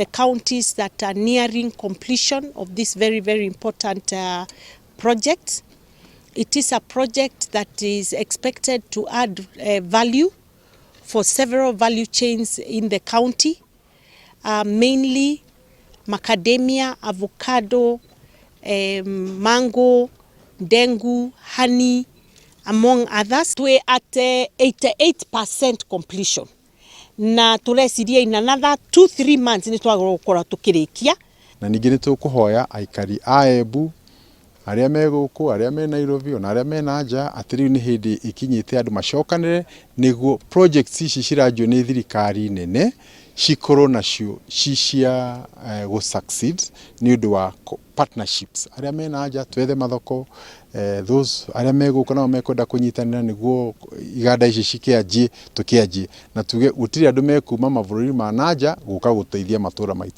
The counties that are nearing completion of this very, very important project. It is a project that is expected to add value for several value chains in the county, mainly macadamia, avocado, mango, ndengu, honey, among others. We're at 88% completion na tũreciria in another 2-3 months nĩ twagĩrĩirwo gũkorwo tũkĩrĩkia. Na ningĩ nĩ tũkũhoya aikari a Embu arĩa me gũkũ, arĩa me Nairobi, ona arĩa me na nja, atĩ rĩu nĩ hĩndĩ ĩkinyĩte andũ macokanĩre nĩguo projects ici ciranjio nĩ thirikari nene cikorwo nacio ci cia gũ succeed nĩ ũndũ wa partnerships. Arĩa me na nja twethe mathoko, those arĩa me gũkũ nao mekwenda kũnyitanĩra nĩguo iganda ici cikĩanjie, tũkĩanjie na tuge gũtirĩ andũ mekuma mabũrũri ma na nja gũka gũteithia matũra maitũ.